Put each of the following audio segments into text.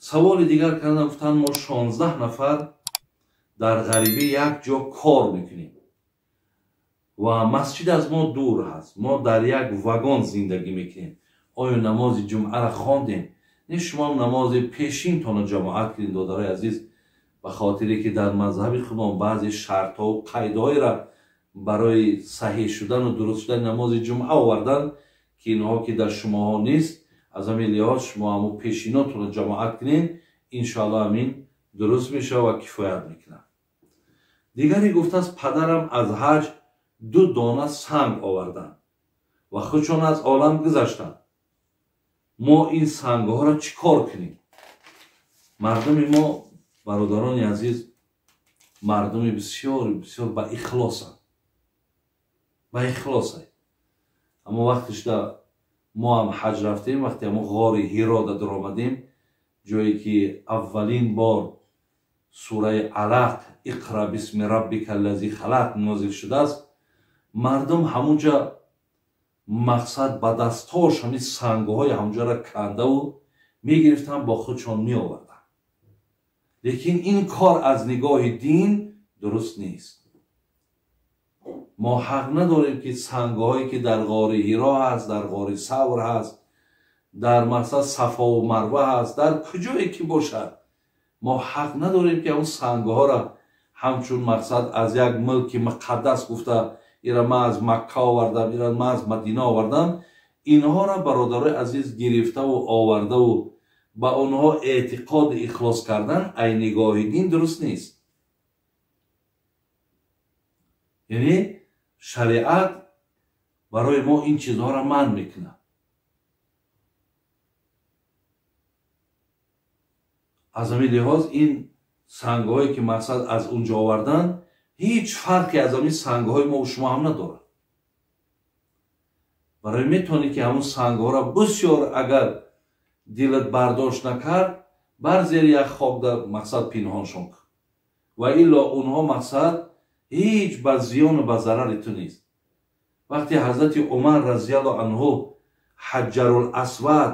Саволи дигар кардам, гуфтанд мо 16 нафар дар ғарибӣ як ҷо кор мекунем ва масҷид аз мо дур ҳаст, мо дар як вагон зиндагӣ мекунем. Оё намози ҷумъаро хондем? Не, шумо намози пешинтонро ҷамоат кунед, додарои азиз, ба хотире ки дар мазҳаби худмон баъзе шартҳову қайдҳоеро барои саҳеҳ шудану дуруст шудани намози ҷумъа овардан, ки инҳо ки дар шумоҳо нест. Аз ҳамин лиҳоз шумо ҳамун пешинотонро ҷамоат кунед, иншоаллоҳ ҳамин дуруст мешавад ва кифоят мекунад. Дигаре гуфтааст падарам аз ҳаҷ 2 дона санг оварданд ва худшон аз олам гузаштанд. Мо ин сангҳоро чӣ кор кунем? Мардуми мо, бародарони азиз, мардуми бисёр бисёр ба ихлосанд, ба ихлосанд. Аммо вақтишда мо ҳам ҳаҷ рафтем, вақте ҳамон ғори Ҳирода даромадем, ҷое ки аввалин бор сураи Алақ иқра бисми раббика аллази халақ нозил шудааст, мардум ҳамунҷа мақсад ба дастҳош ҳамин сангҳои ҳамунҷаро кандаву мегирифтанд, бо худшон меоварданд. Лекин ин кор аз нигоҳи дин дуруст нест. Мо ҳақ надорем ки сангҳое ки дар ғори Ҳиро ҳаст, дар ғори Савр ҳаст, дар мақсад Сафову Марва ҳаст, дар куҷое ки бошад, мо ҳақ надорем ки он сангҳоро ҳамчун мақсад аз як мулки муқаддас гуфта ира ман аз Макка овардам, ира ман аз Мадина овардам, инҳоро бародарои азиз гирифтаву овардаву ба онҳо эътиқоди ихлос кардан ай нигоҳи дин дуруст нест. Яъне шариат барои мо ин чизҳоро манъ мекунад. Аз ҳамин лиҳоз ин сангҳое ки мақсад аз унҷо овардан ҳеҷ фарқе аз ҳамин сангҳои мо шумо ҳам надорад. Барои метавонӣ ки ҳамун сангҳоро бисёр агар дилат бардошт накард, бар зери як хок дар мақсад пинҳоншон кун, ва илло онҳо мақсад ҳеҷ ба зиёну ба зарари ту нест. Вақте ҳазрати Умар разияллоҳу анҳу Ҳаҷарул Асвад,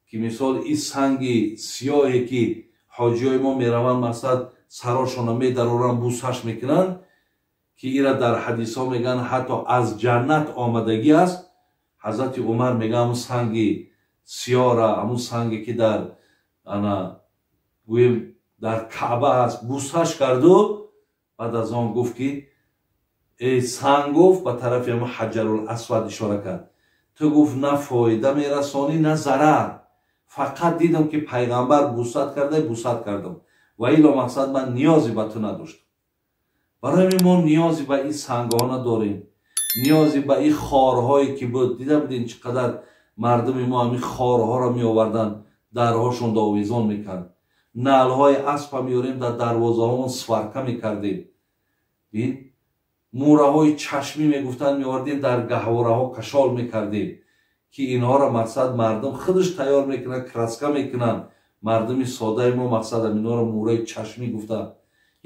ки мисол ин санги сиёҳе ки ҳоҷиёи мо мераванд, мақсад сарошонро медароранд, бусаш мекунанд, ки ира дар ҳадисҳо мегӯянд ҳатто аз ҷаннат омадагӣ аст. Ҳазрати Умар мегӯяд ҳамун санги сиёҳра, ҳамун санге ки дар ана гӯем дар Каъба аст, бусаш карду баъд аз он гуфт ки эй санг, гуфт ба тарафи ҳамун Ҳаҷарул Асвад ишора кард, ту гуфт на фоида мерасонӣ на зарар, фақат дидам ки пайғамбар бусат карда, бусат кардам, ва илло мақсад ман ниёзе ба ту надоштам. Барои ҳамин мо ниёзе ба ин сангҳо надорем, ниёзе ба ин хорҳое ки буд. Дида будем чӣ қадар мардуми мо ҳамин хорҳоро меоварданд, дарҳошонро овезон мекард, налҳои аспа меорем, дар дарвозаҳомон сварка мекардем, бин мӯраҳои чашмӣ мегуфтанд меовардем, дар гаҳвораҳо кашол мекардем, ки инҳоро мақсад мардум худаш тайёр мекунанд, краска мекунанд. Мардуми содаи мо мақсад инҳоро мӯраи чашмӣ гуфтанд.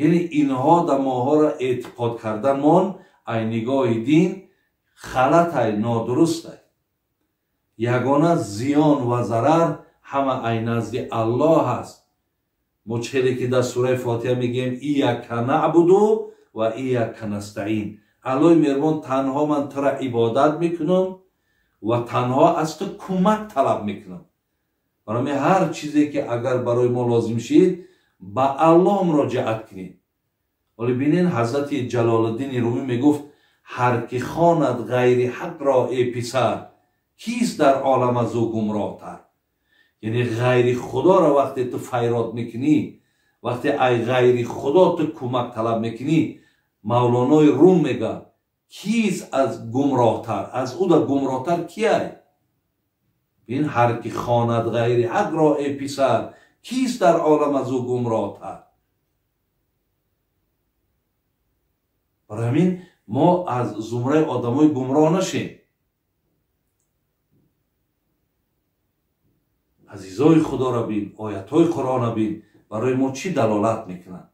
Яъне инҳо дар моҳоро эътиқод карданмон ай нигоҳи дин халатай, нодурустай. Ягона зиён ва зарар ҳама ай назди Аллоҳ аст. Мо чизе ки дар сураи Фотиҳа мегӯем ияка наъбуду ва ияка настаин, Аллоҳи меҳрубон танҳо ман тура ибодат мекунам ва танҳо аз ту кӯмак талаб мекунам. Барои ҳар чизе ки агар барои мо лозим шид, ба Аллоҳ муроҷиат кунед. Вале бинед, ҳазрати Ҷалолиддини Румӣ мегуфт ҳар ки хонад ғайри ҳақро эй писар, кист дар олам аз ӯ гумроҳтар? Яъне ғайри худоро вақте ту файрод мекунӣ, вақте ай ғайри худо ту кӯмак талаб мекунӣ, Мавлонои Рум мегӯяд кист аз гумроҳтар? Аз ӯ да гумроҳтар кияй? Бин, ҳар ки хонад ғайри ҳақро эй писар, кист дар олам аз ӯ гумроҳтар? Барои ҳамин мо аз зумраи одамои гумроҳ нашем. Азизои худоро бин, оятҳои Қуръонро бин, барои мо чӣ далолат мекунанд.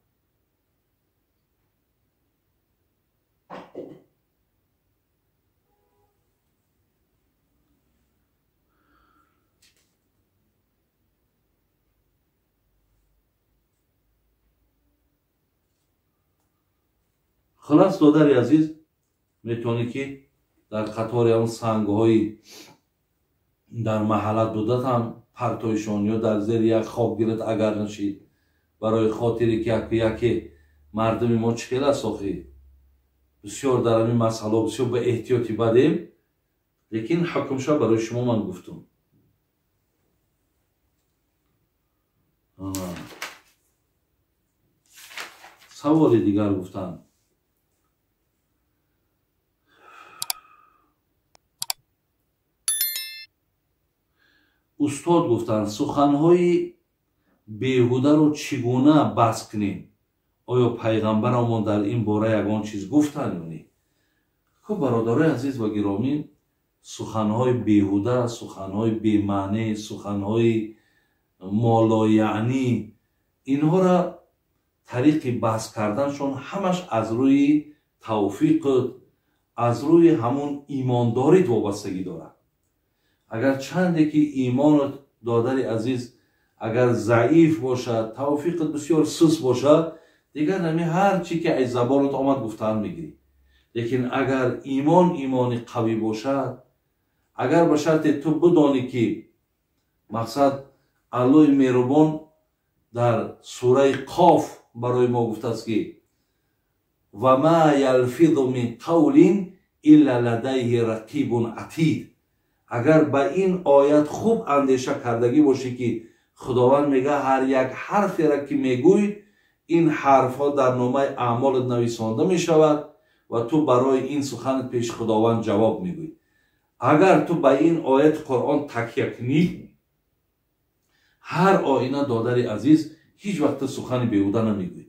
Хулас, додари азиз, метавонӣ ки дар қатори ҳамн сангҳои дар маҳаллат будат ҳам партоишон ё дар зери як хок гирад, агар нашид, барои хотире ки яке мардуми мо чӣ хел аст охӣ, бисёр дар ҳамин масъалаҳо бисёр ба эҳтиёти бадем, лекин ҳукмша барои шумо ман гуфтум. Саволи дигар гуфтанд. Устод гуфтанд, суханҳои беҳударо чӣ гуна бас кунем? Оё пайғамбарамон дар ин бора ягон чиз гуфтанд ё не? Хуб, бародарои азиз ва гиромӣ, суханҳои беҳуда, суханҳои бемаъне, суханҳои молояънӣ, инҳоро тариқи баҳс карданшон ҳамаш аз рӯи тавфиқат, аз рӯи ҳамун имондорит вобастагӣ дорад. Агар чанде ки имонат, додари азиз, агар заиф бошад, тавфиқат бисёр сус бошад, дигар ҳами ҳар чи ки аз забонат омад гуфтан мегирӣ. Лекин агар имон имони қавӣ бошад, агар ба шарте ту бидонӣ ки мақсад Аллоҳи меҳрубон дар сураи Қоф барои мо гуфтааст ки ва ма ялфизу мин қавлин илла ладайҳи рақибун атид. Агар ба ин оят хуб андеша кардагӣ бошӣ ки Худованд мега ҳар як ҳарферо ки мегӯй, ин ҳарфҳо дар номаи аъмолат нависонда мешавад ва ту барои ин суханат пеши Худованд ҷавоб мегӯй. Агар ту ба ин ояти Қуръон такя кунӣ, ҳар оина, додари азиз, ҳеҷ вақт ту сухани беҳуда намегӯй.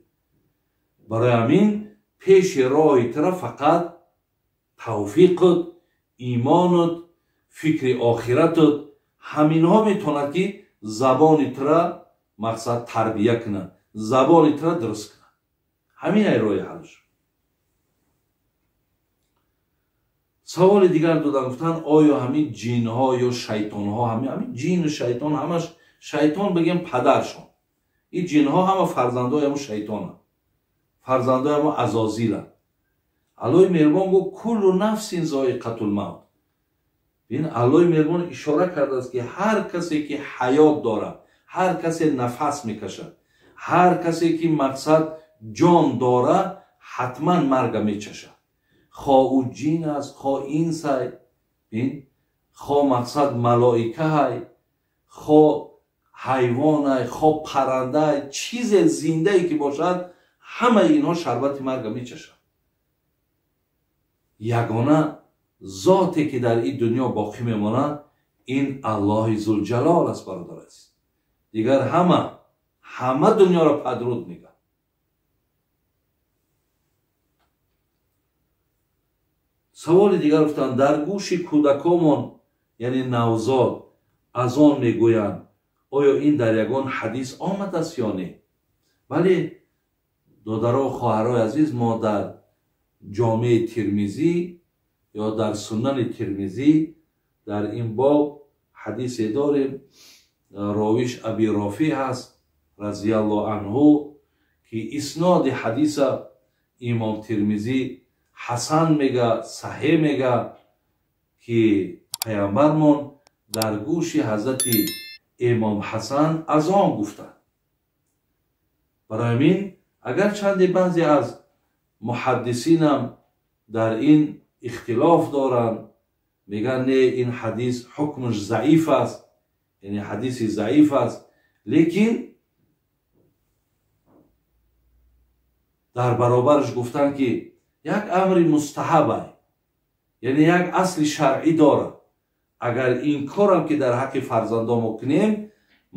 Барои ҳамин пеши роҳи тура фақат тавфиқат, имонат, фикри охиратат, ҳаминҳо метавонад ки забони тура мақсад тарбия кунад, забони тура дуруст кунад. Ҳамин ай роҳи ҳалш. Саволи дигар додан, гуфтанд оё ҳамин ҷинҳо ё шайтонҳо, ҳамин ҷину шайтон, ҳамаш шайтон бигем падаршон, ин ҷинҳо ҳама фарзандои ҳамун шайтонанд, фарзандои ҳамун азозиланд. Аллоҳи меҳрубон гуфт куллу нафсин зоиқатул мавт. Бин, Аллоҳи меҳрубон ишора кардааст ки ҳар касе ки ҳаёт дорад, ҳар касе нафас мекашад, ҳар касе ки мақсад ҷон дорад, ҳатман марга мечашад. Хо ӯ ҷин аст, хо инс ай, бин, хо мақсад малоика ай, хо ҳайвон ай, хо парранда ай, чизе зиндае ки бошад, ҳамаи инҳо шарбати марга мечашад. Ягона зоте ки дар ин дунё боқӣ мемонад, ин Аллоҳи Зулҷалол аст, бародар азиз. Дигар ҳама дунёро падруд мегӯяд. Саволи дигар гуфтанд, дар гӯши кӯдакомон, яъне навзод, азон мегӯянд, оё ин дар ягон ҳадис омадааст ё не? Бале, додаро, хоҳарои азиз, мо дар ҷомеи Тирмизӣ ё дар Сунани Тирмизӣ дар ин боб ҳадисе дорем, ровиш Аби Рофеъ ҳаст разияллоҳу анҳу, ки исноди ҳадиса имом Тирмизӣ ҳасан мега, саҳеҳ мега, ки пайғамбармон дар гӯши ҳазрати имом Ҳасан азон гуфтанд. Барои ҳамин агарчанде баъзе аз муҳаддисинам дар ин ихтилоф доранд, мегӯянд не, ин ҳадис ҳукмаш заиф аст, яъне ҳадиси заиф аст, лекин дар баробараш гуфтанд ки як амри мустаҳаб ай, яъне як асли шаръӣ дорад. Агар ин корам ки дар ҳаққи фарзандон мо кунем,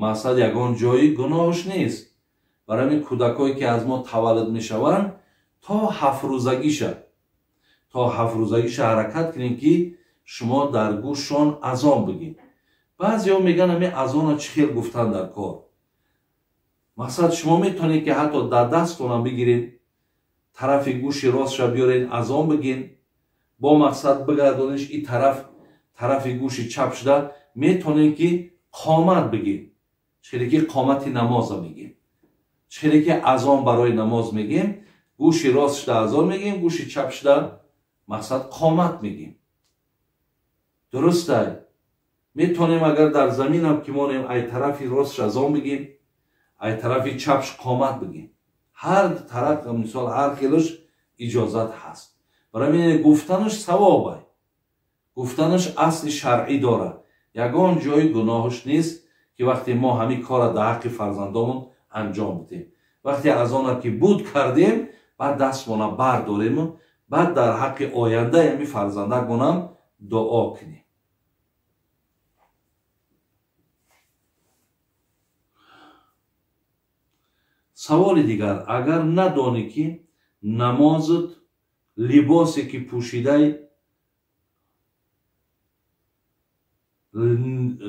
мақсад ягон ҷои гуноҳш нест. Барои ҳамин кӯдакое ки аз мо таваллуд мешаванд, то ҳафтрӯзагиша ҳаракат кунем ки шумо дар гӯшшон азон бигин. Баъзеҳо мегӯянд ҳамин азонро чӣ хел гуфтан дар кор? Мақсад шумо метавонед ки ҳатто дар дасттонам бигиред, тарафи гӯши ростша биёред, азон бигин, бо мақсад бигардониш ин тараф, тарафи гӯши чап шуда, метавонед ки қомат бигин, чӣ хеле ки қомати намоза мегем, чӣ хеле ки азон барои намоз мегем, Гӯши ростшда азон мегим, гӯши чапшда мақсад қомат мегим. Дурустай. Метонем агар дар заминам ки монем, ай тарафи ростш азон бигим, ай тарафи чапш қомат бигим. Ҳар тараф, мисол, ҳар хелаш иҷозат ҳаст. Барои ин гуфтанаш савобай. Гуфтанаш асли шаръӣ дорад. Ягон ҷои гуноҳаш нест ки вақте мо ҳамин корро дар ҳаққи фарзандомон анҷом бидем. Вақте аз она ки буд кардем, баъд дастмона бардорем, баъд дар ҳаққи ояндаи ҳамин фарзандакмонам дуо кунем. Саволи дигар, агар надонӣ ки намозат либосе ки пӯшидай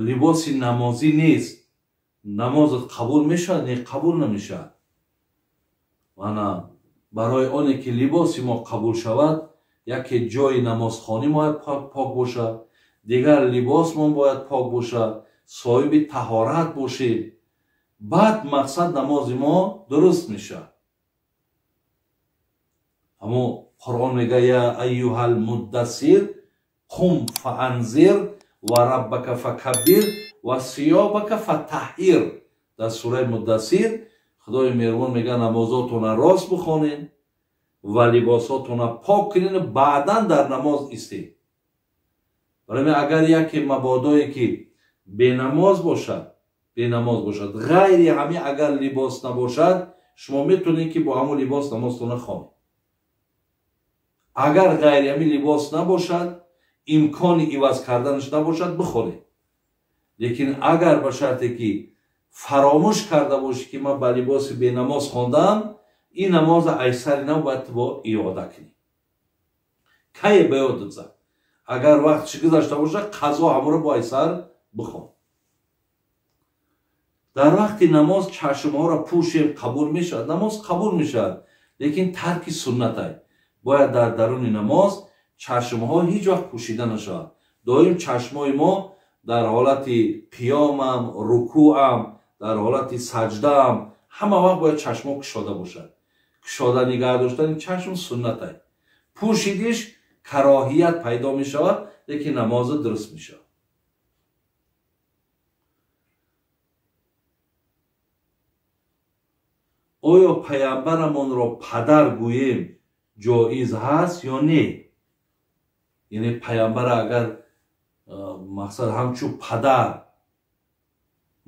либоси намозӣ нест, намозат қабул мешавад? Не, қабул намешавад. Ана барои оне ки либоси мо қабул шавад, яке ҷои намозхонӣ бояд пок бошад, дигар либосмон бояд пок бошад, соҳиби таҳорат бошем. Баъд мақсад намози мо дуруст мешавад. Аммо Қуръон мегӯяд: я айюҳал муддассир қум фаанзир ва раббака факаббир ва сиёбака фатаҳҳир. Дар сураи Муддассир Худои меҳрубон мегӯяд: намозотонро рост бихонед ва либосотонро пок кунед, баъдан дар намоз истед. Барои агар яке мабодое ки бенамоз бошад, ғайри ҳамин агар либос набошад, шумо метавонед ки бо ҳамон либос намозтонро хонед. Агар ғайри ҳамин либос набошад, имкони иваз карданаш набошад, бихонед. Лекин агар ба шарте ки фаромӯш карда бошӣ ки ман ба либоси бенамоз хондам, ин намоза айсари нав бояд бо иёда кунӣ. Кае ба ёдат зад? Агар вақтш гузашта бошад, қазо ҳамонро бо айсар бихон. Дар вақти намоз чашмҳоро пӯшем, қабул мешавад? Намоз қабул мешавад, лекин тарки суннатай. Бояд дар даруни намоз чашмҳо ҳеҷ вақт пӯшида нашавад. Доим чашмҳои мо дар ҳолати қиёмам, рукӯам, дар ҳолати саҷдаам, ҳама вақт бояд чашмҳо кушода бошад. Кушода нигаҳ доштани чашм суннатай. Пӯшидиш кароҳият пайдо мешавад, лекин намоз дуруст мешавад. Оё паямбарамонро падар гӯем ҷоиз ҳаст ё не? Яъне паямбара агар мақсад ҳамчун падар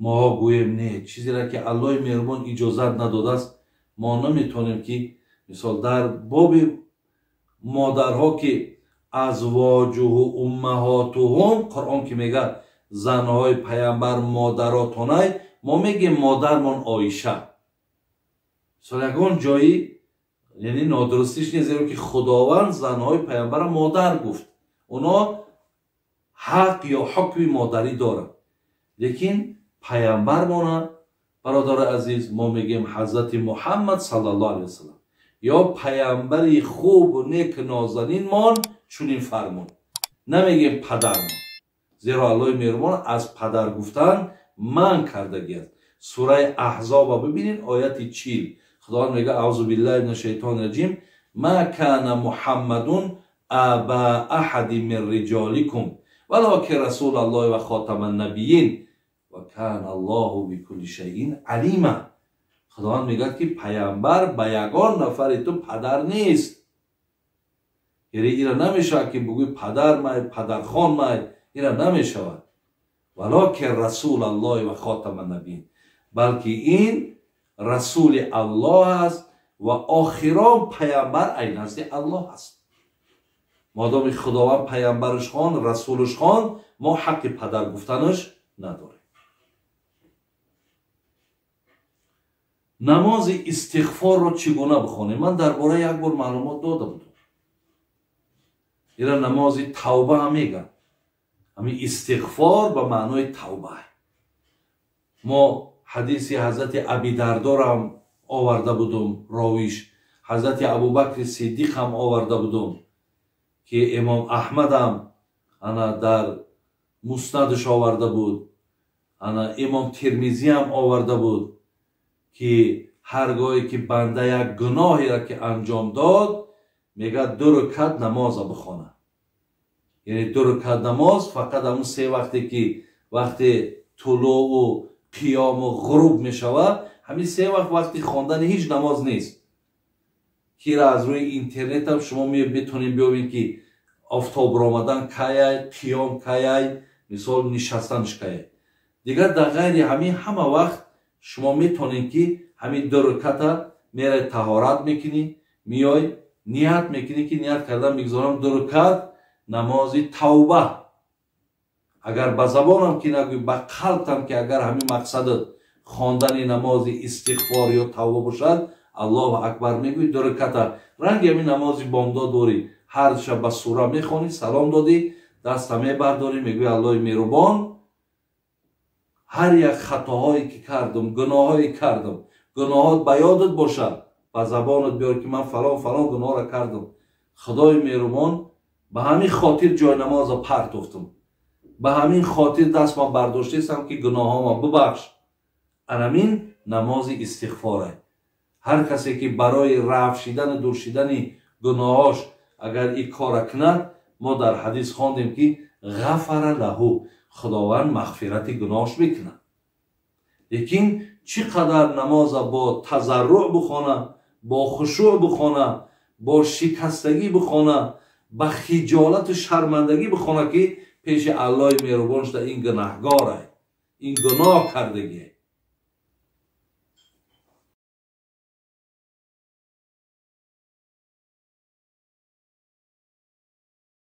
моҳо гӯем, не, чизеро ки Аллоҳи меҳрубон иҷозат надодааст, мо наметавонем ки мисол дар боби модарҳо ки азвоҷуҳу уммаҳотуҳум, Қуръон ки мегӯяд занҳои паямбар модаротонай, мо мегӯем модармон Оиша. Мисол ягон ҷои яъне нодурустиш нест, зеро ки Худованд занҳои паямбарро модар гуфт. Оно ҳақ ё ҳукми модарӣ дорад. Лекин паямбармона, бародари азиз, мо мегӯем ҳазрати Муҳаммад саллаллоҳу алайҳи васаллам ё паямбари хубу нек нозанинмон чунин фармуд. Намегӯем падармон, зеро Аллоҳи меҳрубон аз падар гуфтан манъ кардагиаст. Сураи Аҳзоба бибинед, ояти 40. Худованд мегӯяд: аъузу биллаҳи мина шайтони раҷим, ма кана муҳаммадун аба аҳадин мин риҷоликум валакин расулаллоҳи ва хотаман набиин ва кана аллоҳу бикулли шайин алима. Худованд мегӯяд ки паямбар ба ягон нафари ту падар нест. Яъне ира намешавад ки бугӯй падар май, падархон май, ира намешавад. Валакин расулаллоҳи ва хотаман набиин, балки ин расули Аллоҳ аст ва охирон паямбар ай назди Аллоҳ аст. Модоми Худованд паямбараш хон, расулаш хон, мо ҳаққи падар гуфтанаш надорем. Намози истиғфорро чӣ гуна бихонем? Ман дар бораи як бор маълумот дода будам. Ира намози тавба ҳам мегӯянд. Ҳамин истиғфор ба маънои тавба. Мо ҳадиси ҳазрати Аби Дардорам оварда будум, ровиш. Ҳазрати Абубакри Сиддиқ ҳам оварда будум, ки имом Аҳмадам ана дар муснадаш оварда буд, ана имом Тирмизӣ ҳам оварда буд, ки Ҳар гоҳе ки банда як гуноҳеро ки анҷом дод, мегӯяд, ду рукат намоза бихона. Яъне ду рукат намоз фақат ҳамун се вақте ки вақте тулӯъу қиёму ғуруб мешавад, ҳамин се вақт вақти хондани ҳеҷ намоз нест. Кира аз рӯи интернетам шумо метонем биёбед, ки офтоб омадан каяй, қиём каяй, мисол, нишастанш каяй. Дигар дар ғайри ҳамин ҳама вақт шумо метонед, ки ҳамин ду руката мерай, таҳорат мекунӣ, меёй, ният мекунӣ, ки ният кардан мегузорам ду рукат намози тавба. Агар ба забонам ки нагӯй, ба қалбтам ки агар ҳамин мақсадат хондани намози истиғфор ё тавба бошад, Аллоҳу акбар мегӯй, ду руката ранги ҳамин намози бомдод дорӣ, ҳар шаб ба сура мехонӣ, салом додӣ, даста мебардорӣ, мегӯй: «Аллоҳи меҳрубон, ҳар як хатоҳое ки кардам, гуноҳое кардам, гуноҳот ба ёдат бошад, ба забонат биёр, ки ман фалон фалон гуноҳро кардам. Худои меҳрубон, ба ҳамин хотир ҷои намоза партофтам, ба ҳамин хотир даст ман бардоштаистам, ки гуноҳома бубахш». Анамин намози истиғфоре. Ҳар касе ки барои рафъ шидану дур шидани гуноҳош агар ин кора кунад, мо дар ҳадис хондем, ки غفر له, Худованд мағфирати гуноҳш мекунад. Лекин чӣ қадар намоза бо тазарруъ бихона, бо хушӯъ бихона, бо шикастагӣ бихона, ба хиҷолату шармандагӣ бихона, ки пеши Аллоҳи меҳрубон шуда, ин гунаҳгорай, ин гуноҳ кардагие.